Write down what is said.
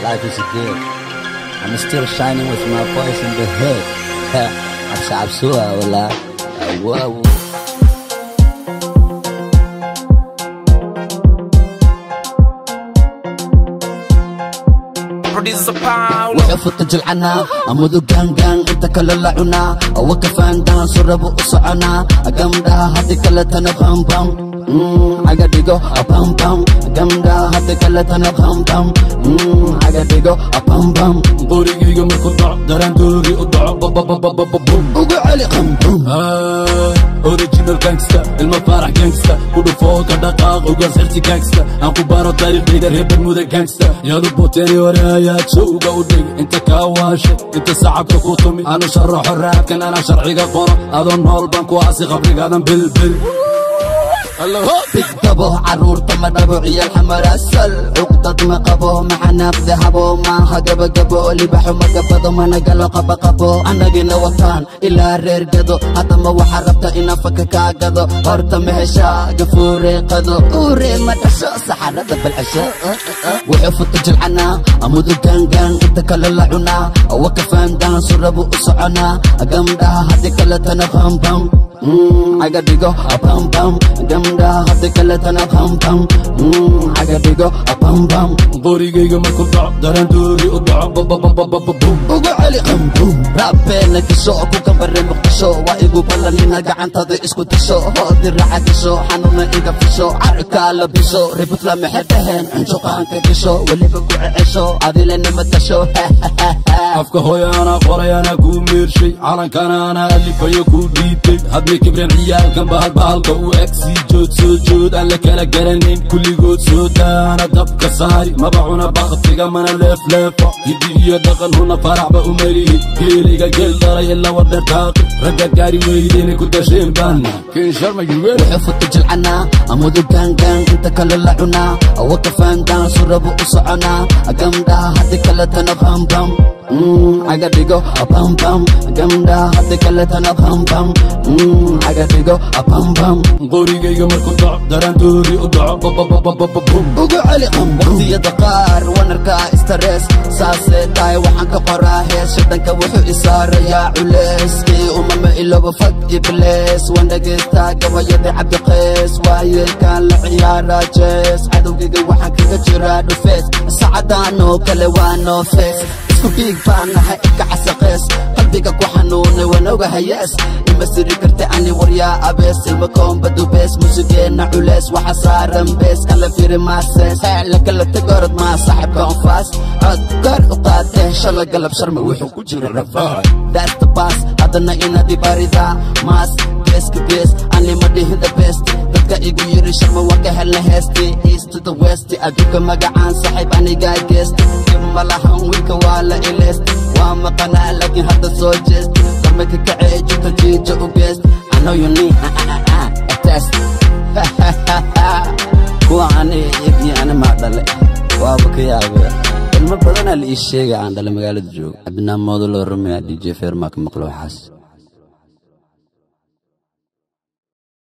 Life is good. I'm still shining with my voice in the hood. Cabsi cabsi waa walaa. Wow. Producer Paolo. Wuxuu futa jilcanaa amudu gaangaan inta kale la cunaa wakafaan daansu rabu u soconaa gamdhaha haddi kaletana bambam caga dhigo bambam gamdhaha haddi kaletana bambam caga dhigo bambam. Qorigayga markuu dhaco daraan doori u dhaco babababababum. Ugu celi qambum. Original gangsta, ilma Faarax gangsta, ku dhufoo ka dhaqaaq ugaas xirsi gangsta, aan ku baro taariikhdayda reer Bermuda gangsta, yaadu boteeni horeayaad showga u dhig inta kaa waashay inta sacabka ku tumi aanu sharaxo raabkan anaa sharciga qoro adoo nool baan ku aasi qabrigaadan bilbil. Bigdabo caruurta ma dhabo ciyaal xamarasal cuqdad ma qabo maxanaaq dahabo maaha gabagabo libaxo ma gabado mana galo qabaqabo annagina wataan ilaa reer gado haddama waxaa rabta inaan faka kaa gado horta ma heshaa gafuuree qado uuree ma dhasho saxarada balcasho wuxuu futa jilcanaa amudu gaangaan inta kale la cunaa wakafaan daansu rabu u soconaa gamdhaha haddi kaletana bambam caga dhigo bambam gamdhaha haddi kaletana bambam caga dhigo bambam. Qorigayga markuu dhaco daraan doori u dhaco babababababum. Ugu celi qambum rabbeena gasho ku gambare Muqdisho waa igu ballan ina gacantada isku disho hoodi raaca gasho xanuuna iga fisho carkaa la biso ributla maxay dhaheen cunjuqaanka gasho weliba ku cecesho adilena ma tasho. Afka hooyaana qorayana kuu meershay calankana ana alifayo kuu dhiibtay hadmay kibreen ciyaalkan bahal bahalka u eg sii jood soo jood aan la kala garanayn kulligood soo daana dabka saari maba cuna baktiga mana leefleefo hiddi iyo dhaqan huna faraxba umalihid geeliga geel dhalay ilaa wadheer taaqi ragga gaari weydeenay ku dasheen baana kinsharma yuweel. Wuxuu futa jilcanaa amudu gaangaan inta kale la cunaa wakafaan daansu rabu u soconaa gamdhaha haddi kaletana bambam caga dhigo bambam gamdhaha haddi kaletana bambam caga dhigo bambam. Qorigayga markuu dhaco daraan doori u dhaco babababababum. Ugu celi waqtiyada qaar wanarkaa istarees saasee tahay waxaan ka qoraa hees shadanka wuxuu isaarayaa culeyskii umama ilooba fag iblees waan dhegaystaa gabayada Cabdiqeys waayeelkaan la ciyaaraa jees cadowgayga waxaan kaga jiraa dhufees sacadaanoo kale waa noofees isku dhiig baan nahay ifka casaqees qalbiga ku xanuunay waan ogahayees ima siri karta ani waryaa abees ilma koomba dubees musigeenna culees waxa saaran bees kala firi maasees la kala tagorod maa saaxibka onfaas cod kor u qaadee shala galab Sharma wuxuu ku jira rafaad. That's the boss haddana inaad ibaridaa maas geeska gees ani ma dhihin the best dadka igu yiri Sharma waa ka helna heesti east to the west adduunka magacaan saaxiib anigaa geest dib ma lahan wiilka waa la ileest waa maqanaa laakiin hadda soo jeest korma ka kacee jugta jiija u geest. I know you need a test. Kuwa ani iyagiyo ani maa dhale waaba ka yaabee ilmo badanaa la ii sheegay aan dhale magaalada joogo cabdinaa moodo loo rumeyaa DJ Fermaa ka maqlo waxaas.